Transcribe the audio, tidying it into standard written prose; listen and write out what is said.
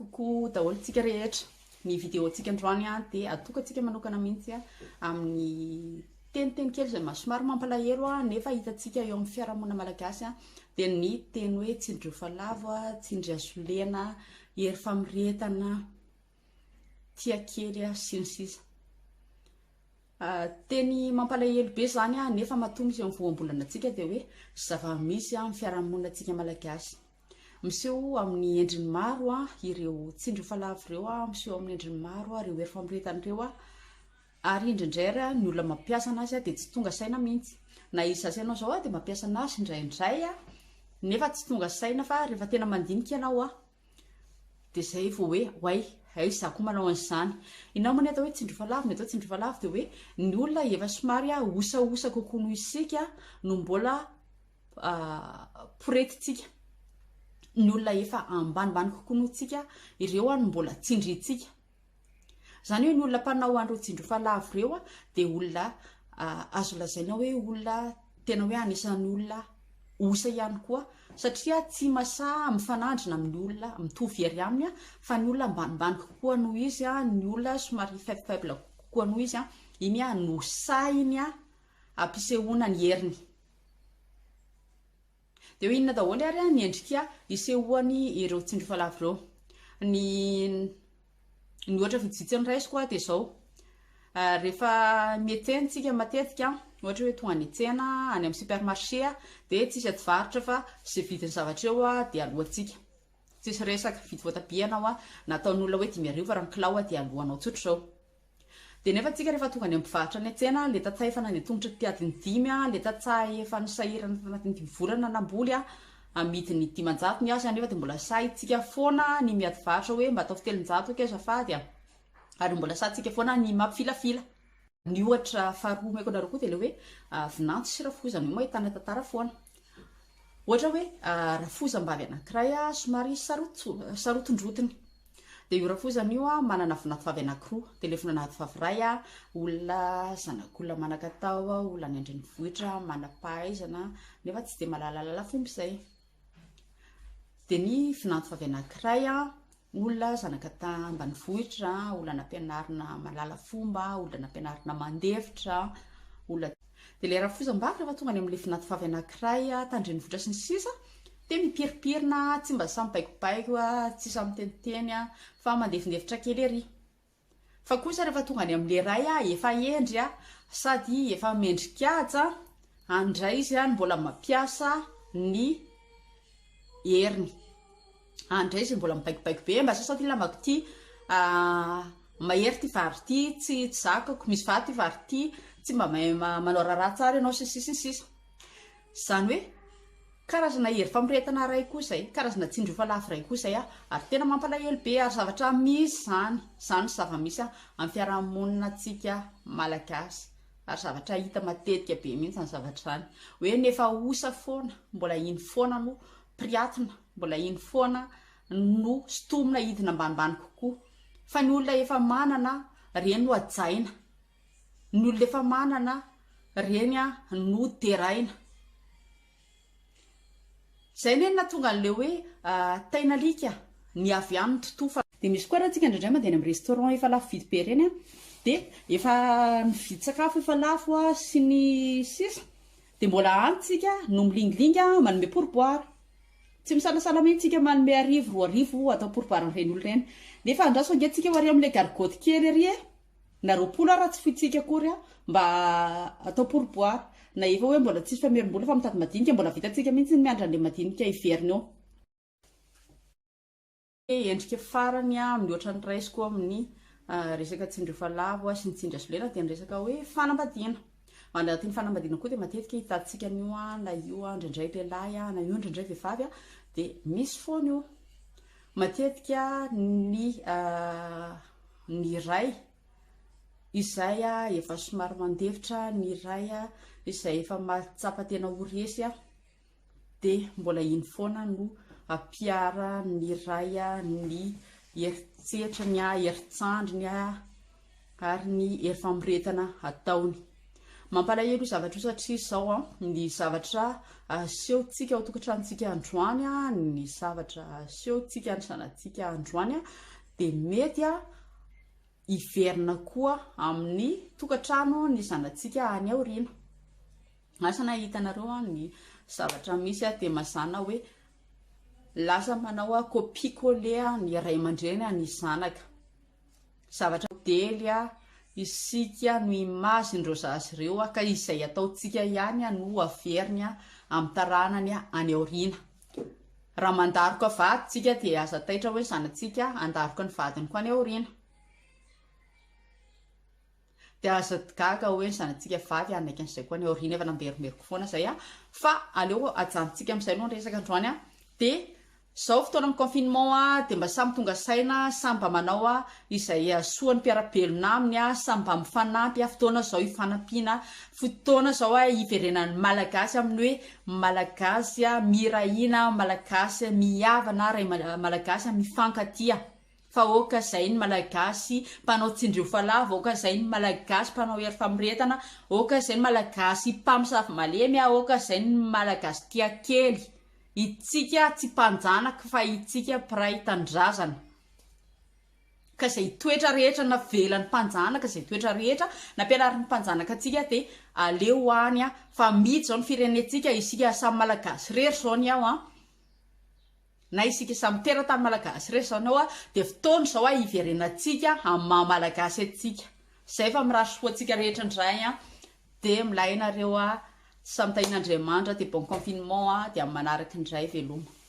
Coucou daholo tsika rehetra. Ny vidéo tsika androany dia atokantsika manokana mihitsy amin'ny teniteny kely izay somary mampalahelo nefa hitantsika eo amin'ny fiarahamonina malagasy dia ny teny hoe tsindrio fa lavo, tsindry hazo lena, hery famoretana, tia kely sy ny sisa. Teny mampalahelo be izany nefa matoa misy eo amin'ny voambolana antsika dia hoe zava-misy amin'ny fiarahamonina antsika malagasy. Miseho amin'ny endriny maro ireo tsindry falavo ireo, miseho amin'ny endriny maro ireo hery famoretana ireo ary indraindray ary ny olona mampiasa anazy dia tsy tonga saina mihitsy. Na izaho sy ianao izao dia mampiasa anazy indraindray nefa tsy tonga saina fa rehefa tena mandinika ianao dia izay vao hoe oay, hay izaho koa manao an'izany. Inona moa ny atao hoe tsindry falavo? Ny atao hoe tsindry falavo dia hoe ny olona efa somary osaosa kokoa noho isika no mbola poretintsika, ny olona efa ambanimbany kokoa noho tsika, ireo no mbola tsindrintsika. Izany hoe ny olona mpanao an'ireo tsindry fa lavo ireo dia olona azo lazaina hoe olona tena hoe anisan'ny olona osa ihany koa satria tsy masaha mifanandrina amin'ny olona mitovy hery aminy fa ny olona ambanimbany kokoa noho izy, ny olona somary faible faible kokoa noho izy, iny no sahiny ampisehoana ny heriny. Dia hoe inona daholo ary ny endrika isehoany ireo tsindry falavo ireo? Ny ny ohatra vitsivitsy noraisiko dia izao, rehefa miantsena isika matetika, ohatra hoe tonga any an-tsena, any amin'ny supermarché dia tsisy ady varotra fa izay vidin'ny zavatra eo dia aloantsika. Tsisy resaka, vidy voatabia ianao, na ataon'olona hoe 5000 raha ny kilao dia aloanao tsotra izao. Dia nefa tsika rehefa tonga any amin'ny mpivarotra any an-tsena, le tantsaha efa nandeha tongotra taty adiny dimy, le tantsaha efa nisahirana tanatin'ny dimy volana namboly, amidiny 500 ny azy nefa dia mbola sahintsika foana ny miady varotra hoe mba ataovy 300 akia azafady a! Ary mbola sahintsika foana ny mampifilafila. Ny ohatra faharoa omeko anareo koa dia ilay hoe vinanto sy rafozana, io moa ahitana tantara foana. Ohatra hoe rafozam-bavy anankiray somary sarotondrotiny. Dia io rafozana io manana vinatovavy anankiroa. Dia ilay vinantovavy iray olona zanak'olona manan-katao, olona any an-drenivohitra, manam-pahaizana nefa tsy dia mahalalalala fomba izay. Dia ny vinantovavy anankiray olona zanaka ambanivohitra, olona nampianarina mahalala fomba, olona nampianarina mandefitra, olona. Dia ilay rafozam-bavy rehefa tonga any amin'ilay vinantovavy anankiray tandrenivohitra sy ny sisa dia mipirimpirina, tsy mba sahy mibaikobaiko, tsy sahy miteniteny fa mandefindefitra kely ery. Fa kosa rehefa tonga any amin'ilay ray efa hendry sady efa mendrikaja, any indray izy no mbola mampiasa ny heriny. Any indray izy mbola mibaikobaiko be, mba sasao ity lambako ity, mahery ity vary ity, tsy zakako, misy vato ity vary ity, tsy mba mahay manao raharaha tsara ianao sy ny sisa sy ny sisa. Izany hoe karazana hery famoretana iray koa izay, karazana tsindry efa lafo iray koa izay ary tena mampalahelo be ary zavatra misy izany, izany no zava-misy amin'ny fiarahamonina-tsika malagasy ary zavatra hita matetika be mihitsy izany zavatra izany, hoe ny efa osa foana mbola iny foana no piriatina, mbola iny foana no sintomina hidina ambanimbany kokoa fa ny olona efa manana ireny no hajaina. Ny olona efa manana reny no deraina. Zay anie no nahatonga an'ilay hoe tain'alika ny avy any totofa. Dia misy koa ary antsika indraindray mandeha any amin'ny restaurant efa lafo vidy be ireny dia efa ny vidin-tsakafo efa lafo sy ny sisa dia mbola any tsika no milingilingy manome pourboire. Tsy misalasala mihitsy tsika manome arivo, 2000 atao pourboire an'ireny olona ireny. Nefa andraso ange tsika ho ary amin'ilay gargotte kely ary e! Na 20 ara tsy fointsika akory a, mba atao pourboire. Na efa hoe mbola tsisy famerim-bola fa mitady madinika, mbola vitantsika mihitsy ny miandry an'ilay madinika hiverina eo. Endrika farany amin'ny ohatra ny raisiko amin'ny resaka tsindry efa lavo sy ny tsindry azo lena dia ny resaka hoe fanambadiana. Ao anatin'ny fanambadiana koa dia matetika hitantsika an'io na io indraindray lehilahy na io indraindray vehivavy dia misy foana io. Matetika ny ny iray izay efa somary mandefitra, ny iray izay efa mahatsapa tena ho resy dia mbola iny foana no ampiharan'ny iray ny heritsetrany, herin-tsandriny ary ny hery famoretana ataony. Mampalahelo io zavatra io satria izao an, ny zavatra asehontsika ao an-tokantranontsika androany an, ny zavatra asehontsika ny zanatsika androany an, dia mety an hiverina koa amin'ny tokantrano ny zanatsika any aoriana. Asa na hitanareo an ny zavatra misy an, dia mazàna hoe lasa manao copie coller ny ray aman-dreny ny zanaka. Zavatra modely isika no image n'ireo zaza ireo ka izay ataontsika ihany no averiny amin'ny taranany any aoriana. Raha mandaroka vady tsika dia aza taitra hoe zanatsika handaroka ny vadiny koa any aoriana. Dia aza gaga hoe ny zanatsika vavy hanaiky an'izay koa any aoriana, efa namberimberiko foana izay an, fa aleo ajanontsika amin'izay aloha ny resaka androany an, dia izao fotoana amin'ny confinement an, dia mba samy tonga saina, samy mba manao an izay hahasoa ny mpiara-belona aminy an, samy mba mifanampy an, fotoana izao hifanampiana, fotoana izao an hiverenan'ny Malagasy amin'ny hoe Malagasy miray hina, Malagasy mihavana, ray Malagasy mifankatia. Fa aoka zay ny Malagasy mpanao tsindrio falava, aoka zay ny Malagasy mpanao hery famoretana, aoka zay ny Malagasy mpamosavy malemy, aoka zay ny Malagasy tia kely. Itsika tsy mpanjanaka fa itsika mpiray tanindrazana. Ka zay toetra rehetra navelan'ny mpanjanaka, zay toetra rehetra nampianarin'ny mpanjanaka antsika dia aleo any fa amidy zao ny firenentsika, isika samy Malagasy rery zao ny ao an. Na isika samy teratany malagasy rery zao nao dia fotoana izao hiverenantsika amin'ny maha malagasy antsika. Zay fa mirary soa antsika rehetra indray an. Dia milay nareo a. Samy tahian'Andriamanitra dia bon confinement a. Dia amin'ny manaraka indray veloma.